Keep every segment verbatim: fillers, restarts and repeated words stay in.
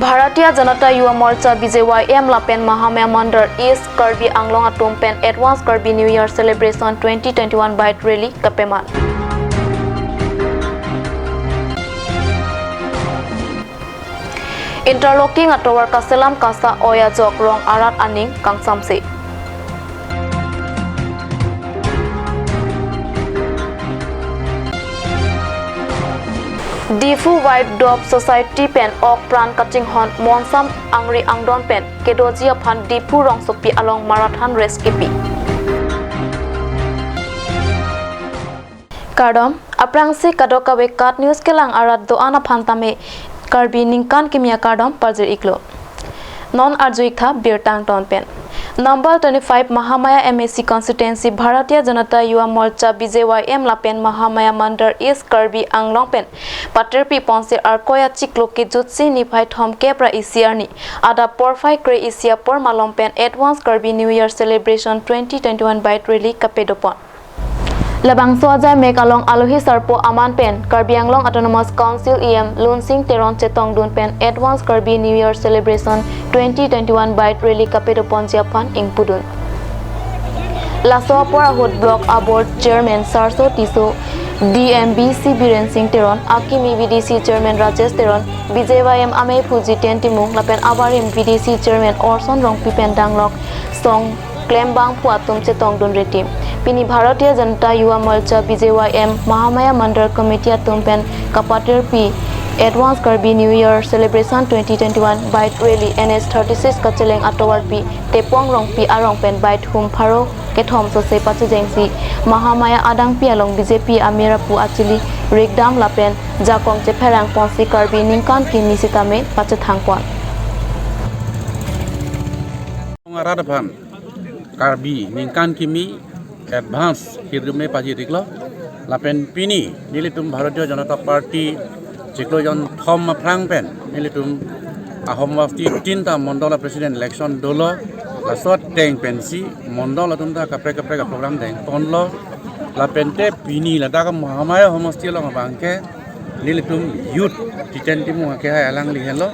Bharatiya Janata Yuva Morcha B J Y M lapen Mahamaya Mandal East Karbi Anglong atum pen Advance Karbi New Year Celebration twenty twenty-one Bike Rally kapeman. Interlocking atovar kaselam kasa-oi ajok rong arat aning kangsamse. Diphu White Dove Society pen ok pran kachinghon monsam angri angdon pen kedoji aphan Diphu rongsopi along marathon race kipi. Kardom, aphrangsi kadokave KAT News kelang arat do-an aphan tame Karbi ningkan kimi akardom parjir iklo. Non arju iktha birta angton pen. Number twenty-five Mahamaya M A C constituency Bharatiya Janata Yuva Morcha B J Y M lapen Mahamaya Mandal East Karbi Anglong pen patirpi ponsi Arkoi achiklo kejutsi niphai thomkep ra isi arni adap porphai kre-isi apor malom pen Advance Karbi New Year Celebration twenty twenty-one Bike Rally kapedopon. Labangso ajai mek along alohi sarpo aman pen Karbi Anglong Autonomous Council E M Lunsing Teron chetongdun pen Advance Karbi New Year Celebration twenty twenty-one Bike Rally kapedoponji aphan ingpudun. Laso apor ahut Block a-Board Chairman Sarso Tisso, D M B C Biren Singh Teron, akimi V D C Chairman Rajesh Teron, B J Y M ameiphu Jiten Timung lapen abarim V D C Chairman Orson Rongpi pen danglok song klembangphu atum chetongdun ritim. Pini Bharatiya Janata Yuva Morcha B J Y M Mahamaya Mandal Committee atum pen kapatirpi Advance Karbi New Year Celebration twenty twenty-one Bike Rally N H thirty-six kacheleng atovarpi Tepong Rongpi arong pen bike hum pharo kethom sose pachejengsi Mahamaya adangpi along B J P amerapu achili rikdam lapen jakong chepherang ponsi Karbi ningkan kimi sitame pachethangpon. Arat aphan Karbi ningkan kimi advance hirjume pajir iklo. Lapen pini nelitum Bharatiya Janata Party chiklo jonthom aphrang pen nelitum Ahom Basti tinta mondol a-president election dolo. Laso ateng pensi mondol atum ta kaprek kaprek a-program dengponlo. Lapente pini ladak Mahamaya homosti along abangke nelitum youth Jiten Timung akehai alangli henlo.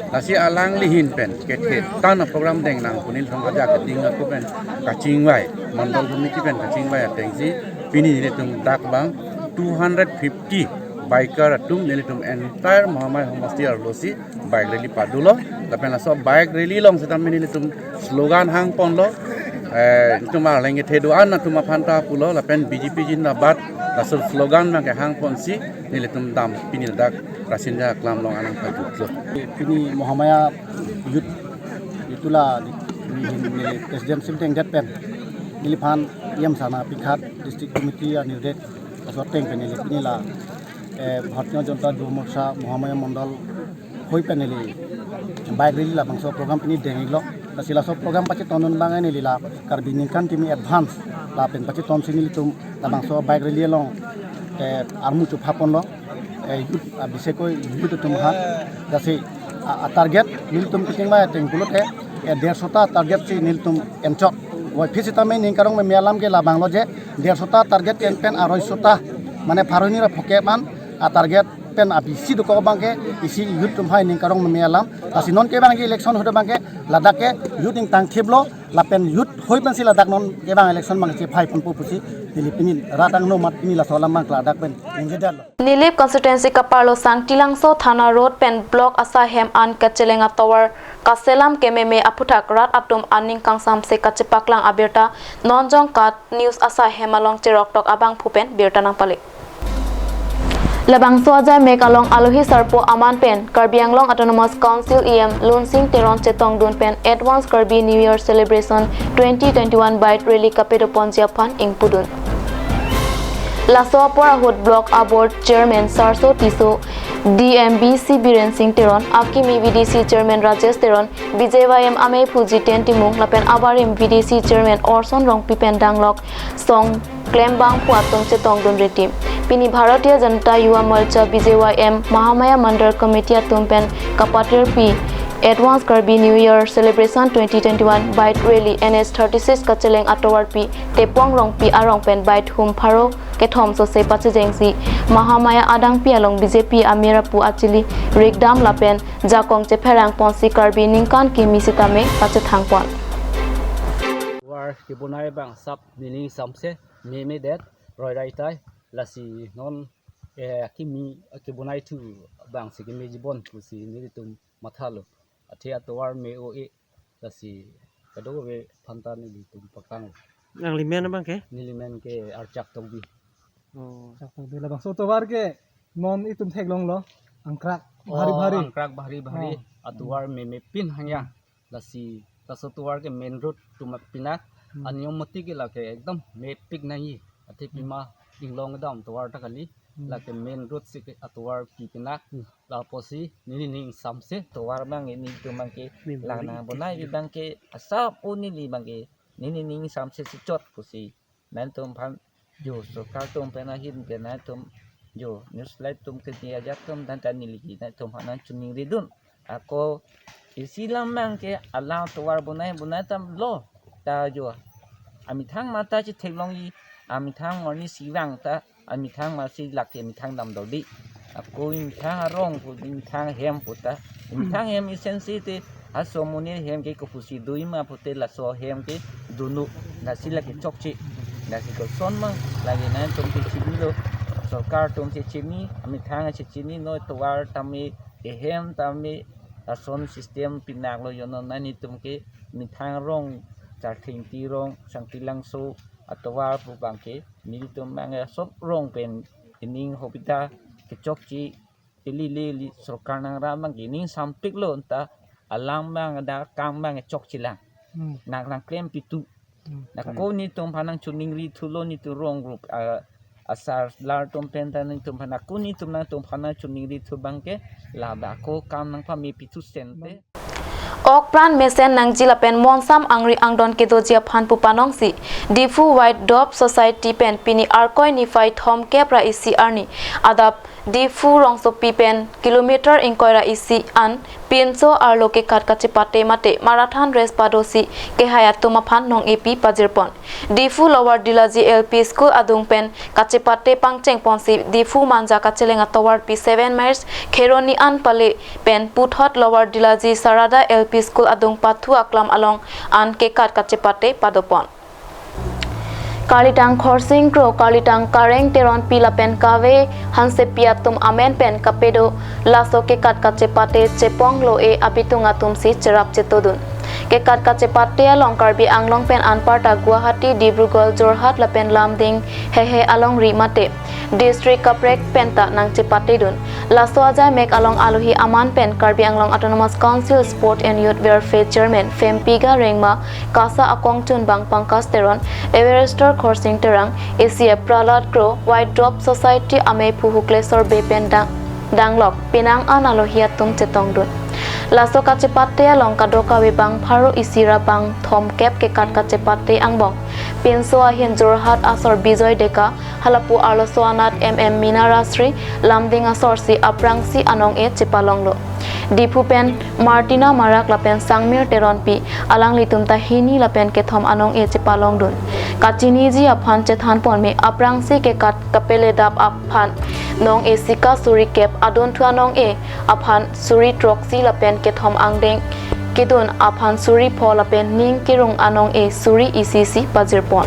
Lasi alangli ahin pen kethe tan a-program deng nang pu nelitum ajak keding ako pen kachingvai, mandal committee pen kachingvai atengsi pini nelitum dak abang two hundred fifty biker atum nelitum entire Mahamaya homosti arlosi bike rally padulo. Lapen laso bike rally along sitame nelitum slogan hangponlo. Eh, itum arleng kethe do-an atum aphan ta pulo lapen B J P zindabad laso slogan abangke hangponsi nelitum dam pini ladak Rasinja Klam along anang pajutlo. Pini Mahamaya Youth Youth Tula ni, ni, ni President Simteng Jatpen neliphan E M Sana Pikhat District Committee anirdet laso ateng pen neli pini la, eh, Bharatiya Janata Yuva Morcha Mahamaya Mandal hoi pen neli bike rally labangso program pini deng iklo. Lasi laso program pachetondun abang neli la Karbi ningkan kimi advance lapen pachetonsi nelitum labangso bike rally along, eh, armu chuphaponlo, eh, youth, ah, bisekoi youth atum ha. Lasi, ah, ah, target nelitum kiting ba ateng pulote, eh, derso ta target si nelitum enchot. Wai phi sitame ning karong meme alam ke labanglo je derso ta target en pen aroiso ta, mane pharo hini ra phokep an a-target pen abisi dokok abangke isi youth atum hai ning karong meme alam. Lasi non ke abangke election ahut abangke ladak ke youth ingtang thiplo lapen youth hoi pensi ladak non ke abang election abang chephai ponpo pusi neli pini rat angno amat pini laso alam abang ladak pen ningjedetlo. Nilip constituency kaparlo Sangtilangso Thana Road pen block asahem an kacheleng atovar kaselam kememe aphuthak rat atum aning kangsamse kachepaklang abirta non jong KAT News asahem along cheroktok abangphu pen birta nangpale. Labangso ajai mek along alohi sarpo aman pen Karbi Anglong Autonomous Council E M Lunsing Teron chetongdun pen Advance Karbi New Year Celebration twenty twenty-one Bike Rally kapedoponji aphan ingpudun. Laso apor ahut Block a-Board Chairman Sarso Tisso, D M B C Biren Singh Teron, akimi V D C Chairman Rajesh Teron, B J Y M ameiphu Jiten Timung lapen abarim V D C Chairman Orson Rongpi pen danglok song klembangphu atum chetongdun ritim. Pini Bharatiya Janata Yuva Morcha B J Y M Mahamaya Mandal Committee atum pen kapatirpi Advance Karbi New Year Celebration twenty twenty-one Bike Rally N H thirty-six kacheleng atovarpi Tepong Rongpi arong pen bike hum pharo kethom sose pachejengsi Mahamaya adangpi along B J P amir apu achili rikdam lapen jakong chepherang ponsi Karbi ningkan kimi sitame pachethang pon. War kebonai abang sap neli samse meme det roi rai tai, lasi non eh kimi kebonai thu abang si kemeji bon pusi nelitum mathalo. Athe atovar me-o-e, lasi kadokave aphanta nelitum paklang. Nangli men abang ke? Neli men ke Archak Tokbi. Oh. Archak Tokbi, labangso atovar ke non itum theklonglo, angkrak, oh, bhari bhari. Angkrak bhari bhari. Oh. Atovar meme pin hangya. Lasi laso atovar ke main road atum pinak. Hmm. Aniyom mati ke lake ekdom mepik nangji. Athe, hmm, pima inglong dam atovar ta kali. Hmm. Lake main road si ke atovarpi pinak. Hmm. Lapusi neli ning samse. Atovar abang nelitum abang ke, hmm, lana bonai abang ke asap o neli abang ke, neli ning samse si chot pusi nangtum aphan jo sorkar atum pen ahin ke nangtum jo news live atum ke dia ajat atum dan ta neli ke nangtum aphan nangchiningridun. Ako isi lam abang ke alang atovar bonai bonai atum lo ta jo. Amethang mata chetheklongji, amethang arni si vang ta, amethang masi lake amethang damdodi. Ako emethang arong pu, emethang hem pu ta. Emethang hem isen si te aso amonit ahem ke kopusi doji ma pute laso ahem ke dunu. Lasi lake chokche. Lasi koson ma lake nangtum ke chini lo. Sorkar atum si chini, amethang si chini, non atovar tame, ehem tame, ason system pinak lo jono nangtum ke methang rong, Charthengpi rong, Sangtilangso, atovar pu abang ke, nelitum abang asap rong pen ening hobita kechokche, ili ili ili sorkar nangram abang ke ening sampik lo ta alam abang ada kam abang chokche lang. Hmm. Nang nangklem pitu. Hmm. Ako nelitum aphan nangchiningri thulo nelitum rong group, ah, asar lar atum pen ta nelitum aphan ako nelitum nangtum aphan nangchiningri thu abang ke laba ako kam nangpame pitu sente. Ok pran mesen nangji lapen monsam angri angdon kedoji aphan pu panongsi Diphu White Dove Society pen pini Arkoi niphai thomkep ra isi arni adap Diphu rongsopi pen kilometer ingkoi ra isi an pinso arlo kekat kachepate mate marathon race padosi kehai atum aphan nong-epi pajirpon. Diphu Lower Dilaji L P School adung pen kachepate pangcheng ponsi Diphu Manja kacheleng atovarpi seven miles Kheroni an pale pen puthot Lower Dilaji Sarada L P School adung pathu aklam along an kekat kachepate padopon. Karlitang Khorsing Kro, Karlitang Kareng Teronpi lapen Kave Hansepi atum amen pen kapedo laso kekat kachepate chepong lo-e abitung atum si cherap chetodun. Kekat kachepate along Karbi Anglong pen anparta Guwahati, Dibrugarh, Jorhat lapen Lumding hehe alongri mate district kaprek penta nangchepatedun. Laso ajai mek along alohi aman pen Karbi Anglong Autonomous Council Sport and Youth Welfare Chairman Fempiga Rengma, KASA akongchunbang Pankaj Teron, Everester Khorsing Terang, A C F Prahlad Kro, White Dove Society amei phu Hukleswar Bey pen dang, danglok penang an alohi atum chetongdun. Laso kachepate along kadokave bang pharo isi ra bang thomkep kekat kachepate angbong pinso ahin Jorhat asor Bijoy Deka, halapu arloso anat M M Mina Rajasri, Lumding asorsi aphrangsi anong-e chepalonglo. Diphu pen Martina Marak lapen Sangmir Teronpi, alanglitum ta hini lapen kethom anong-e chepalongdun. Kachiniji aphan chethanpon me aphrangsi kekat kapeledap aphan nong-e sika suri kep, adunthu anong-e aphan suri throksi lapen kethom angdeng kedun aphan suri pho lapen ning kerung anong-e suri isi si pajirpon.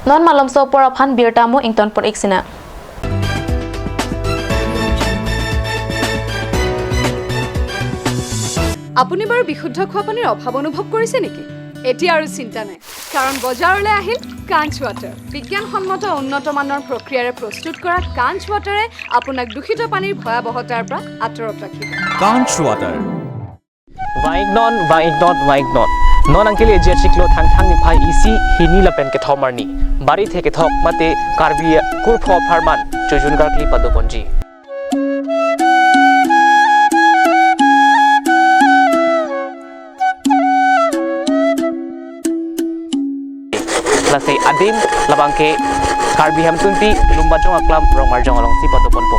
Non malomso apor aphan birta mo ingtonpon-ik sinang. আপুনি বাৰু বিশুদ্ধ খোৱা পানীৰ অভাৱ অনুভৱ কৰিছে নেকি? এতিয়া আৰু চিন্তা নাই, কাৰণ বজাৰলৈ আহিল কাঞ্চ ৱাটাৰ। বিজ্ঞানসন্মত উন্নত মানৰ প্ৰক্ৰিয়াৰে প্ৰস্তুত কৰা কাঞ্চ ৱাটাৰে আপোনাক দূষিত পানীৰ ভয়াৱহতাৰ পৰা আঁতৰত ৰাখিব। Kanch water. Vang-ik non, vang-ik non, vang-ik non. Non nangkele-eji achiklo Thangthang niphai isi, hini lapen kethom arni. Barithe kethok mate Karbi kurpho apharman chojun karkli padoponji. Lasi adim labang ke Karbi Hemtunpi Lumbajong Aklam Rongmarjong alongsi padoponpo.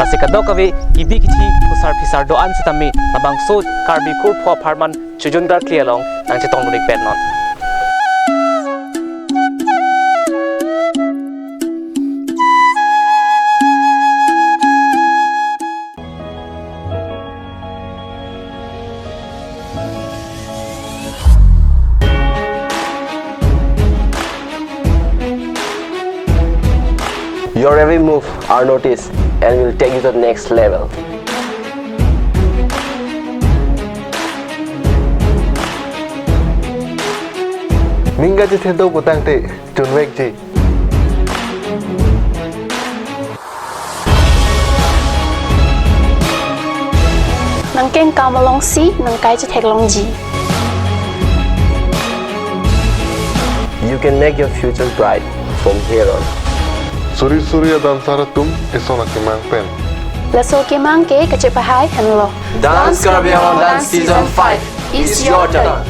Lasi kadokave kibi kithi khusar phisar do-an sitame labangso Karbi Kurpho apharman Chojun Karkli along nangchetongdun-ikpet non. Your every move are noticed and will take you to the next level. Ning kachethek do putangte chunvekji. Nangkengkam alongsi nangkai chetheklongji. You can make your future bright from here on. Suri suri a-dancer atum eson akemang pen. Laso kemang ke kachepahai henlo. Dance Karbi Anglong Dance Season five is your turn.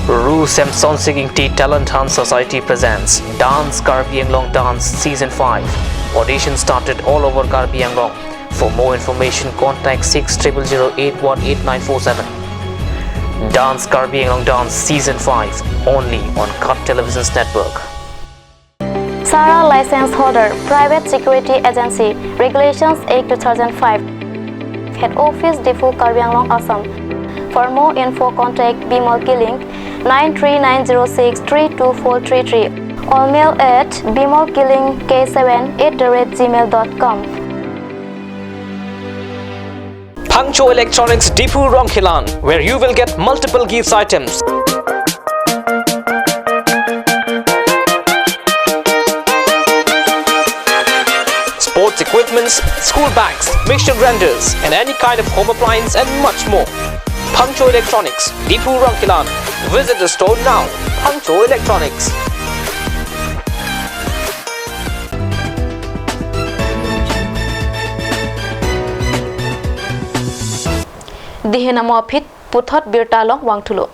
Ru Semson Sing Ingti Talent Hunt Society presents Dance Karbi Anglong Dance Season five. Audition started all over Karbi Anglong. For more information, contact six triple zero eight one eight nine four seven. Dance Karbi Anglong Dance Season five, only on Cut Televisions Network. Sara license holder, private security agency, Regulations Act two thousand five. Head Office Diphu, Karbi Anglong, Assam. For more info, contact Bimal Killing, nine three nine zero six three two four three three, or mail at bimalkilling k seven at the rate gmail dot com. Phangcho Electronics Diphu Rongkhelan, where you will get multiple gifts items. Sports equipments, school bags, mixture grinders, and any kind of home appliance and much more. Phangcho Electronics, Diphu Rongkhelan. Visit the store now. Phangcho Electronics. Dihin amo aphi puthot birta along vangthulo.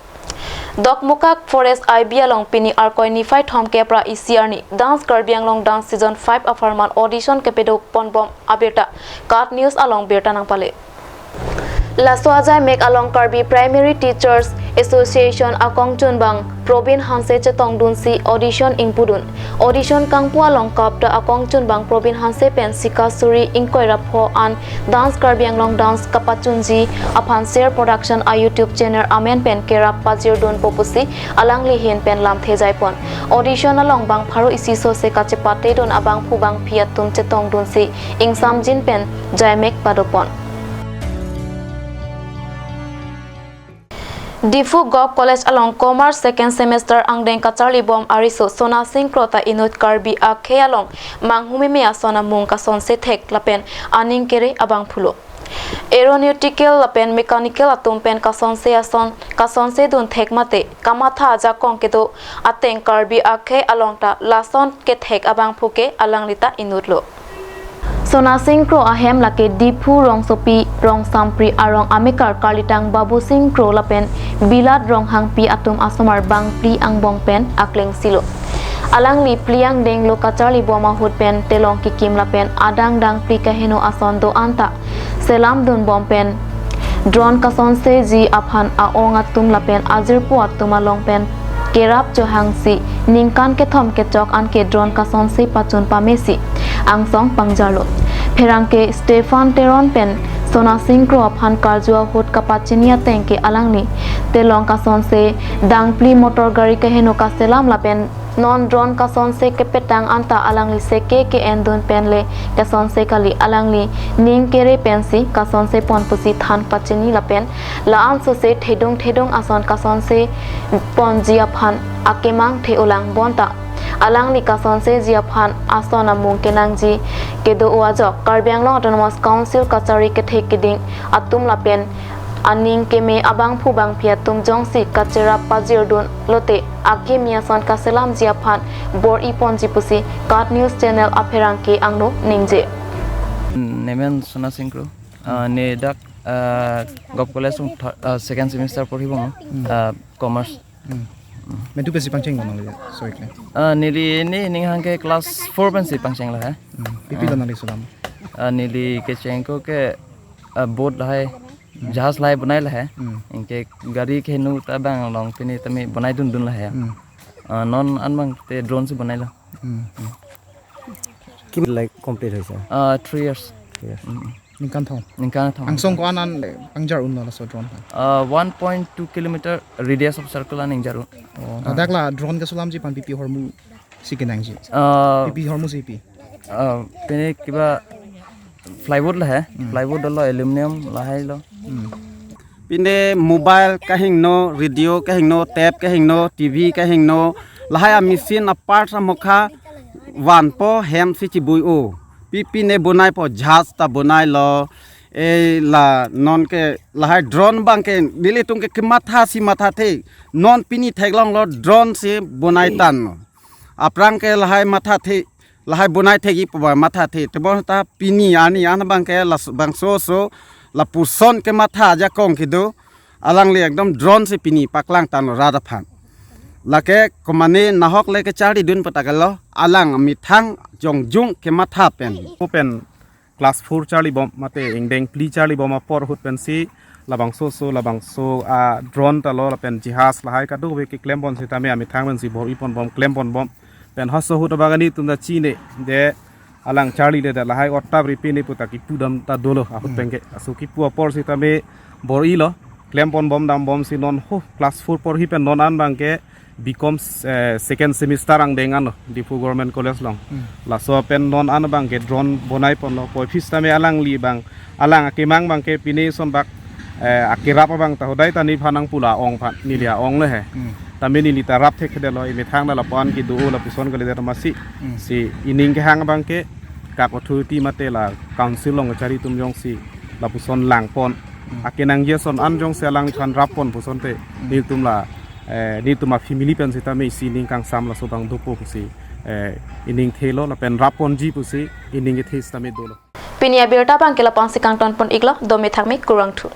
Dokmoka Forest I B along pini Arkoi niphai thomkep ra isi arni Dance Karbi Anglong Dance Season five apharman audition kepadopon bom abirta Cut News along birta nangpale. Laso ajaimek along Karbi Primary Teachers Association akongchunbang Probin Hanse chetongdunsi audition ingpudun. Audition kangpu along kapta akongchunbang Probin Hanse pen sika suri ingkoi ra pho an Dance Karbi Anglong Dance kapachunji aphan Ser Production a-YouTube channel amen pen kerap pajirdunpo pusi alangli ahin pen lamthe jaipon. Audition along bang pharo isi sose kachepatedun abangphu bangphi atum chetongdunsi ingsamjin pen jaimek padopon. Diphu Govt College along Commerce second semester angdeng kacharlibom ariso Sona Sing Kro ta inut Karbi akhei along manghumeme ason amung kasonse thek lapen aning kere abangphulo. Aeronautical lapen mechanical atum pen kasonse ason kasonsedun thek mate kamatha ajakong kedo ateng Karbi akhei along ta lason kethek abangphu ke alangli ta inutlo. Sona Sing Kro ahem lake Diphu rongsopi rongsampri arong amekar karlitang Babu Sing Kro lapen Bilat Ronghangpi atum asomar bangphli angbong pen aklengsilo. Alangli phli angdeng lo kacharlibom ahut pen telong kikim lapen adang dangphli kaheno ason do-an ta selamdunbom pen drone kasonseji aphan a-ong atum lapen ajirpo atum along pen kerap chohangsi ningkan kethom kechok anke drone kasonse pachun pamesi angsong pangjarlo. Pherangke Stephen Teron pen Sona Sing Kro aphan karju ahut kapachini ateng ke alangli telong kasonse dangphli motor gari kaheno kaselam lapen non drone kasonse kepetang anta alangli seke ke-endun pen le kasonse kali, alangli ning kere pensi kasonsepon pusi than pachini lapen la-an sose thedung thedung ason kasonseponji aphan akemang the-olang bonta alangli kasonseji aphan ason amung kenangji kedo-o ajok Karbi Anglong Autonomous Council kachari kethek keding atum lapen Aning keme abangphu bangphi atum jongsi kacherap pajirdun lote akimi ason kaselamji aphan bor-iponji pusi KAT News Channel apherangke angno ningje. Nemen Sona Singkro. Ah, ne dak, ah, Govt College along thir-, ah, second semester porhibom. Hmm. Ah, commerce. Hmm. Metu pensi pangcheng lo nangli, so ikle? Ah, neli ne ninghang ke class four pensi pangcheng lo he. Hmm. Pipi lo nangli sulam? Ah, neli kecheng ko ke, ah, boat lahai, Hmm. jahaz lahai bonai lahai. Hmm. Anke gari kehingno ta bang along pini tame bonaidundun lahai. Hmm. Ah, non an bang te drone si bonailo. Hmm. Kim like complete hoise? Ah, three years. Yes. Hmm. Ningkan thom. Ningkan thom. Angsong ko-an an pangjar unlo laso drone aphan? Ah, one point two kilometer radius of circle an ingjar un. Oh, ladak la drone kesulamji aphan pipi ahormu si kenangji? Ah, pipi ahormu si pi? Ah, pini kiba plywood lahai, Hmm. plywood dolo, aluminium lahai lo. Hmm. Pini mobile kehingno, radio kehingno, tape kehingno, T V kehingno, lahai a-machine a-parts amokha vanpo, hem si chibui-o. Pipi ne bonaipo, jahaz ta bonailo. E la non ke lahai drone bang ke nelitum ke kematha si mathathe. Non pini theklonglo drone si bonai tanglo. Aphrang ke lahai mathathe, lahai bonai thekji pu ba mathathe. Tebon ta pini arni an bang ke las-, bangso oso lapuson kematha ajakong kedo. Alangli ekdom drone si pini paklang tanglo rat aphan. Lake komane nahok le kecharlidun pu ta ke lo, alang amethang jongjung kematha pen. Open class four charlibom mate ingdeng phli charlibom apor ahut pensi labangso oso, labangso a-drone ta lo lapen jahaz lahai kadokave keklempon sitame amethang pensi bor-iponbom, klemponbom. Pen halaso ahut abang nelitum ta chinine, de alang charliledet lahai otap ripine pu ta kipu dam ta dolo ahut Hmm. pen ke. Laso kipu apor sitame bor-ilo, klemponbom dambom si non ho class four porhi pen non an bang ke B Com, eh, second semester angdeng anlo, Diphu Government College along. Hmm. Laso pen non an bang ke drone bonaiponlo, koiphis tame alangli bang, alang akemang bang ke pine son bak, eh, akerap abang ta hodai ta nephan nangpu la ong aphan, neli a-ong le he. Hmm. Tame neli ta rap thekthedetlo, emethang la lapu-an kedo lapuson kalidet masi. Hmm. Si ining kehang bang ke, KAT authority mate la council along kachari atum jongsi lapuson langpon. Hmm. Akenangji ason an jongsi alangliphan rappon puson te, Hmm. nelitum la, eh, nelitum a-family pen sitame isi ining kangsam laso abang dopo pusi, eh, ining thelo lapen rapponji pusi ining kethe sitame dolo. Pini abirta bang ke lapu-an si kangtonpon iklo, dome thakme, kurvangthu.